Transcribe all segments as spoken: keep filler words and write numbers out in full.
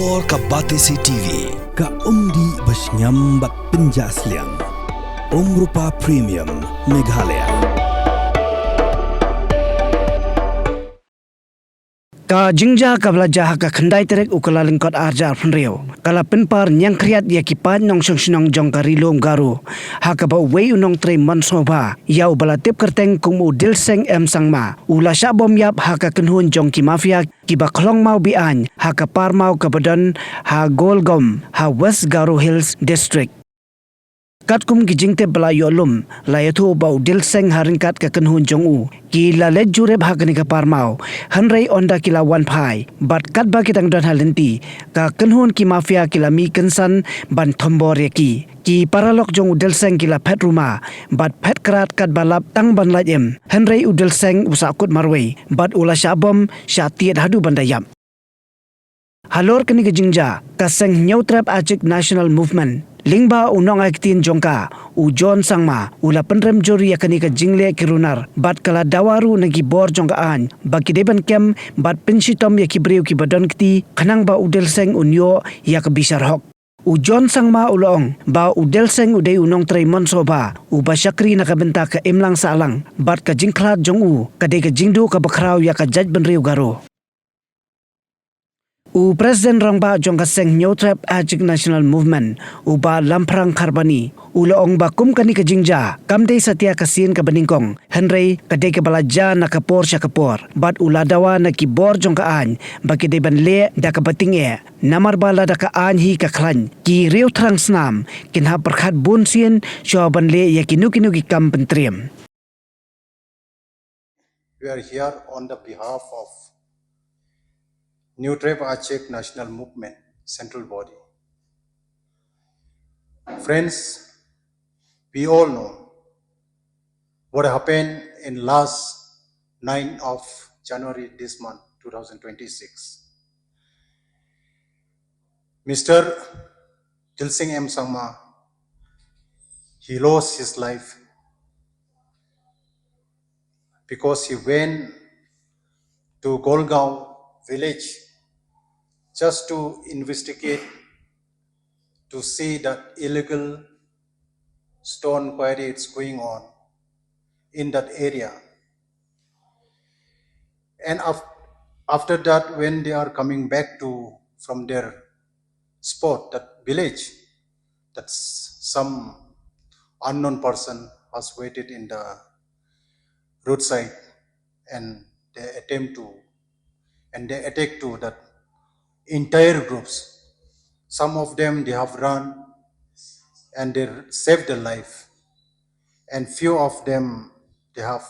Or ka Batesi T V, ka umdih ba shngiam bad pynjah sliang. Umrupa Premium, Meghalaya. Ka jingjia kaba la jia ha ka khyndai tarik u Kyllalyngkot arhajar arphew hynriew ka la pynpar ñiangkhriat ïa ki paid nongshong shnong jong ka Ri Lum Garo, ha kaba uwei u nongtrei mon sngewbha ïa uba la tip kyrteng kum u Dilseng M Sangma u la shah bom ïap ha ka kynhun jong ki mafia kiba khlong maw be-aiñ ha ka par maw kaba don ha Golgaon ha West Garo Hills District. Katkum ki jingtip ba la ïoh lum, la ïathuh ba u Dilseng ha ryngkat ka kynhun jong u ki la leit jurip ha kane ka par maw, hynrei ynda ki la wan phai bad katba ki dang don ha lynti, ka kynhun ki mafia ki la mih kynsan ban thombor ïa ki. Ki paralok jong u Dilseng ki la phet ruma bad phet krad katba lap tang ban lait im, hynrei u Dilseng u sahkut marwei bad u la shah bom shah tied haduh ban da ïap. Halor kane ka jingjia, ka Seng Hynñiewtrep Achik National Movement lyngba u nongai ktien jong ka, u John Sangma, u la pynrem jur ïa kane ka jingleh ki runar bad ka la dawa ruh na ki bor jong ka aiñ ba ki dei ban kem bad pynshitom ïa ki briew kiba don kti khnang ba u Dilseng un ïoh ïa ka bishar hok. U John Sangma u la ong ba u Dilseng u dei u nongtrei mon sngewbha uba shakri na ka bynta ka imlang sahlang bad ka jingkhlad jong u ka dei ka jingduh kaba khraw ïa ka jaitbynriew Garo. U President Rangbah jong ka Seng Hynñiewtrep Achik National Movement, u Bah Lamphrang Kharbani, u la ong ba kum kane ka jingjia kam dei satia ka sien kaba nyngkong, hynrei ka dei kaba la jia na ka por sha ka por bad u la dawa na ki bor jong ka aiñ ba ki dei ban leh da kaba tyngeh, namar ba lada ka aiñ hi ka khlaiñ, ki riewthrang snam kin hap pyrkhat bunsien shuwa ban leh ïa kino kino ki kam pyntriem. We are here on the behalf of Hynñiewtrep Achik National Movement Central Body. Friends, we all know what happened in last ninth of January this month, two thousand twenty-six. Mister Dilseng M Sangma, he lost his life because he went to Golgaon village just to investigate, to see that illegal stone quarry is going on in that area. And af-, after that, when they are coming back to, from their spot, that village, that s-, some unknown person has waited in the roadside, and they attempt to, and they attack to that entire groups. Some of them, they have run and they saved their life. And few of them, they have,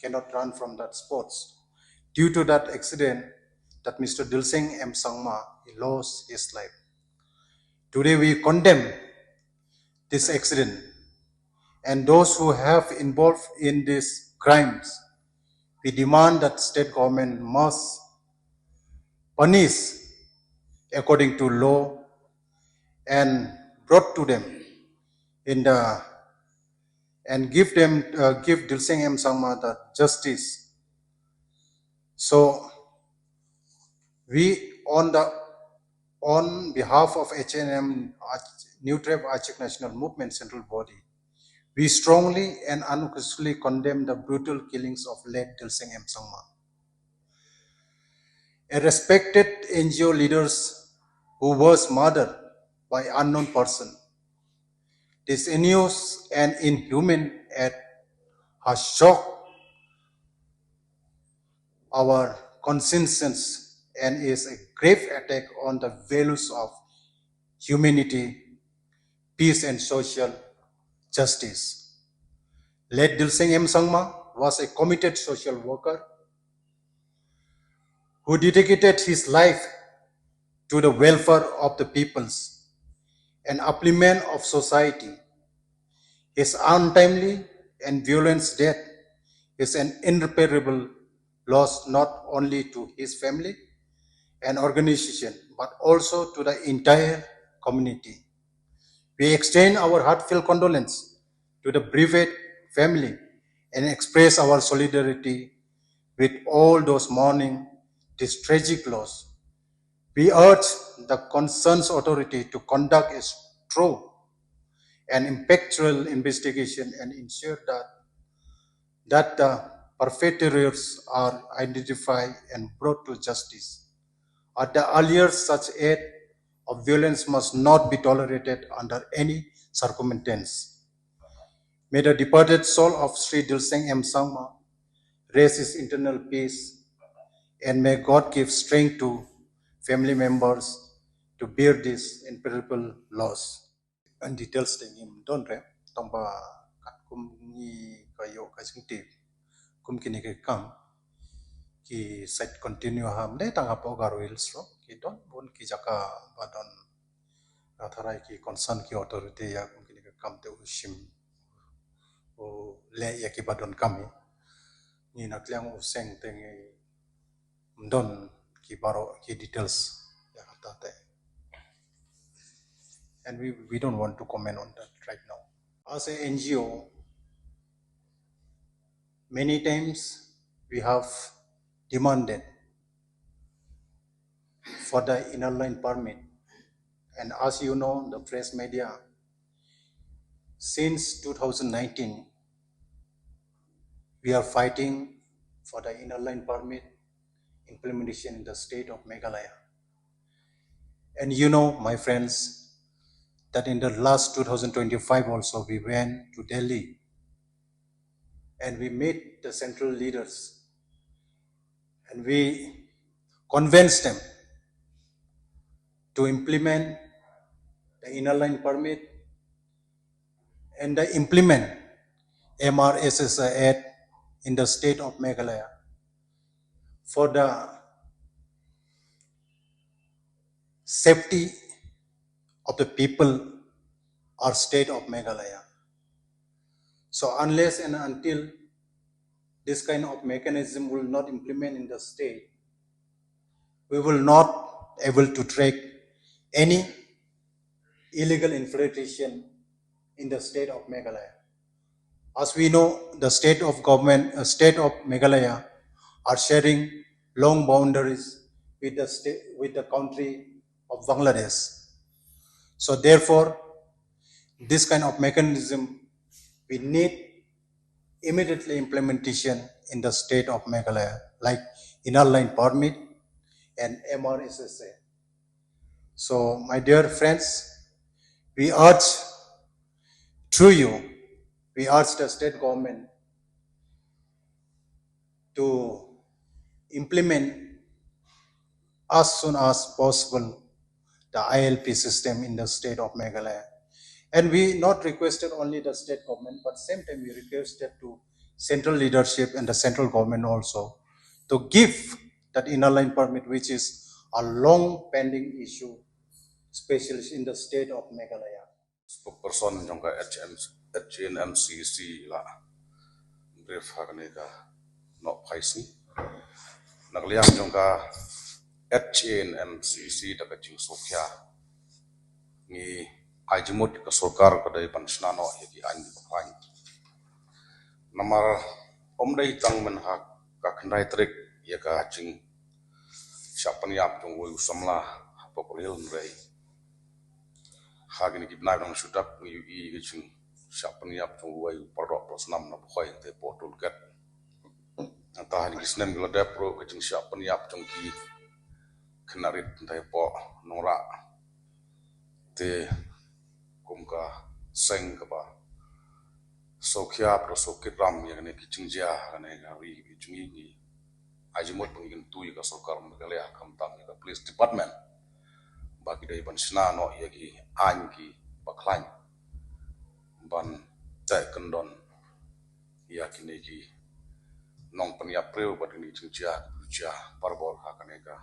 cannot run from that spots. Due to that accident, that Mister Dilseng M Sangma, he lost his life. Today we condemn this accident, and those who have involved in these crimes, we demand that state government must punish according to law and brought to them in the, and give them, uh, give Dilseng M Sangma the justice. So we, on the, on behalf of H N M, Ach-, Hynñiewtrep Achik National Movement Central Body, we strongly and unequivocally condemn the brutal killings of late Dilseng M Sangma, a respected N G O leaders who was murdered by unknown person. This heinous and inhuman act has shocked our consciences and is a grave attack on the values of humanity, peace and social justice. Late Dilseng M Sangma was a committed social worker who dedicated his life to the welfare of the peoples and upliftment of society. His untimely and violent death is an irreparable loss not only to his family and organization, but also to the entire community. We extend our heartfelt condolence to the bereaved family and express our solidarity with all those mourning this tragic loss. We urge the concerned authority to conduct a thorough and impactful investigation and ensure that, that the perpetrators are identified and brought to justice. At the earliest, such act of violence must not be tolerated under any circumstance. May the departed soul of Sri Dilseng M Sangma rest in eternal peace, and may God give strength to family members to bear this irreparable loss. And details te ngim don re, tang ba katkum ngi ka ïoh ka jingtip kum kine ki kam ki sait continue ha, ym dei tang hapoh Garo Hills ruh, ki don bun ki jaka ba don, nga tharai ki concern ki authority ïa kum kine ki kam te u shim, u leh ïa ki ba donkam hi. Ngi na kliang u seng te ngim don ki baroh ki details ïa kata te. And we, we don't want to comment on that right now. As a N G O, many times we have demanded for the Inner Line Permit. And as you know, the press media, since two thousand nineteen, we are fighting for the Inner Line Permit implementation in the state of Meghalaya. And you know, my friends, that in the last two thousand twenty-five also, we went to Delhi and we meet the central leaders and we convinced them to implement the Inner Line Permit and they implement M R S S A Act in the state of Meghalaya for the safety of the people or state of Meghalaya. So unless and until this kind of mechanism will not implement in the state, we will not able to track any illegal infiltration in the state of Meghalaya. As we know, the state of government, uh, state of Meghalaya are sharing long boundaries with the state, with the country of Bangladesh. So therefore, this kind of mechanism, we need immediately implementation in the state of Meghalaya, like Inner Line Permit and M R S S A. So, my dear friends, we urge through you, we urge the state government to implement as soon as possible the I L P system in the state of Meghalaya. And we not requested only the state government, but same time we requested to central leadership and the central government also to give that Inner Line Permit, which is a long pending issue, especially in the state of Meghalaya. Spokesperson jong ka H M, H A N M C C la brief ha kane ka nongpynsngew. Na ka liang jong ka H A N M C C da ka jingsngewkhia, ngi ai jingmut ka sorkar ka dei ban shna noh ïa ki aiñ ba khlaiñ. Namar ym dei tang mynta ha ka khyndai tarik ïa ka jingshah pynïap jong uwei u samla hapoh Garo Hills, hynrei ha kine ki bnai ba dang shu dep ngi ïohi ka jingshah pynïap jong uwei u paradoh parasnam na Bhoi hangtei hapoh toll gate. Nangta ha kine ki snem ki la dep ruh ka jingshah pynïap jong ki khynnah rit hangtei hapoh Nongrah. Te kum ka seng kaba sngewkhia bad sngewkit ram ïa kane ki jingjia ha kane ka ri jong ngi, ngi ai jingmut ba ngi kyntu ïa ka sorkar Meghalaya, khamtam ïa ka police department, ba ki dei ban shna noh ïa ki aiñ ki ba khlaiñ ban teh kyndon ïa kine ki nongpynïap briew bad kine ki jingjia ki jia barabor ha kane ka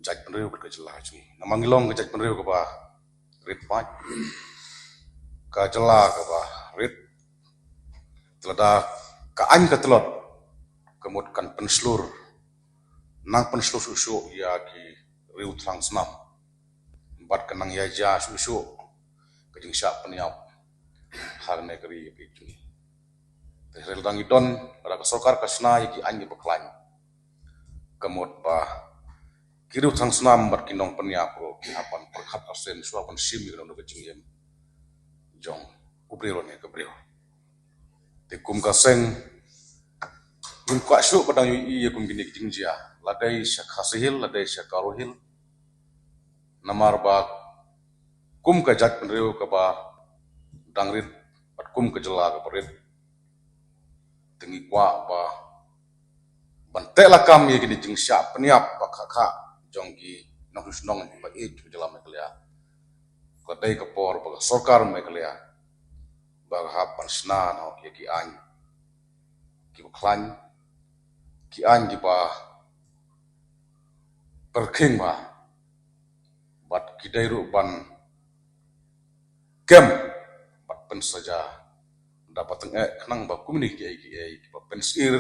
jaitbynriew bad ka jylla jong ngi. Namar ngi long ka jaitbynriew kaba rit paid, ka jylla kaba rit. Te lada ka aiñ ka tlot, ka mut kan pynshlur, nang pynshlur shuh shuh ïa ki riew thrang snam bad kan nang ïaid shuh shuh ka jingshah pynïap ha kane ka ri ka jong ngi. Te hynrei lada ngi don, lada ka sorkar ka shna ïa ki aiñ ki ba khlaiñ, ka mut ba ki riew thangsnam bad ki nongpynïap ruh ki hap ban pyrkhat arsien shuwa ban shim ïa kano kano ka jingim jong u briew lane ka briew. Te kum ka seng ngim kwah shuh ba dang ïohi ïa kum kine ki jingjia, la dei sha Khasi Hills la dei sha Garo Hills. Namar ba kum ka jaitbynriew kaba dang rit bad kum ka jylla kaba rit, te ngi kwah ba ban teh lakam ïa kine ki jingshah pynïap ba kha kha jong ki nongshong shnong ba ïeit ka jylla Meghalaya. Ka dei ka por ba ka sorkar Meghalaya ba ka hap ban shna noh ïa ki aiñ kiba khlaiñ, ki aiñ kiba pyrkhing bha, bad ki dei ruh ban kem bad pynsaja da ba tyngeh, khnang ba kumne kiei kiei kiba pynsyier,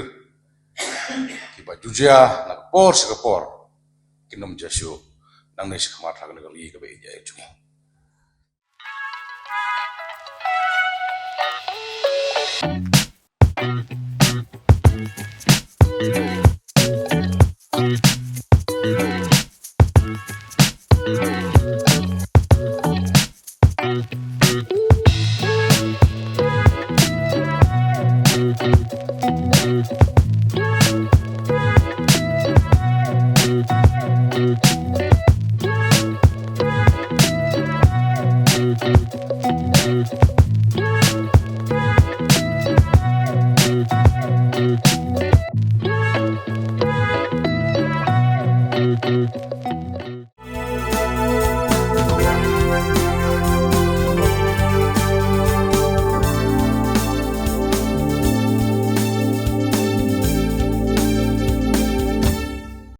kiba jujia na ka por sha ka por, kin ym jia shuh nangne shakhmat ha kane ka ri kaba ïeit jong ngi.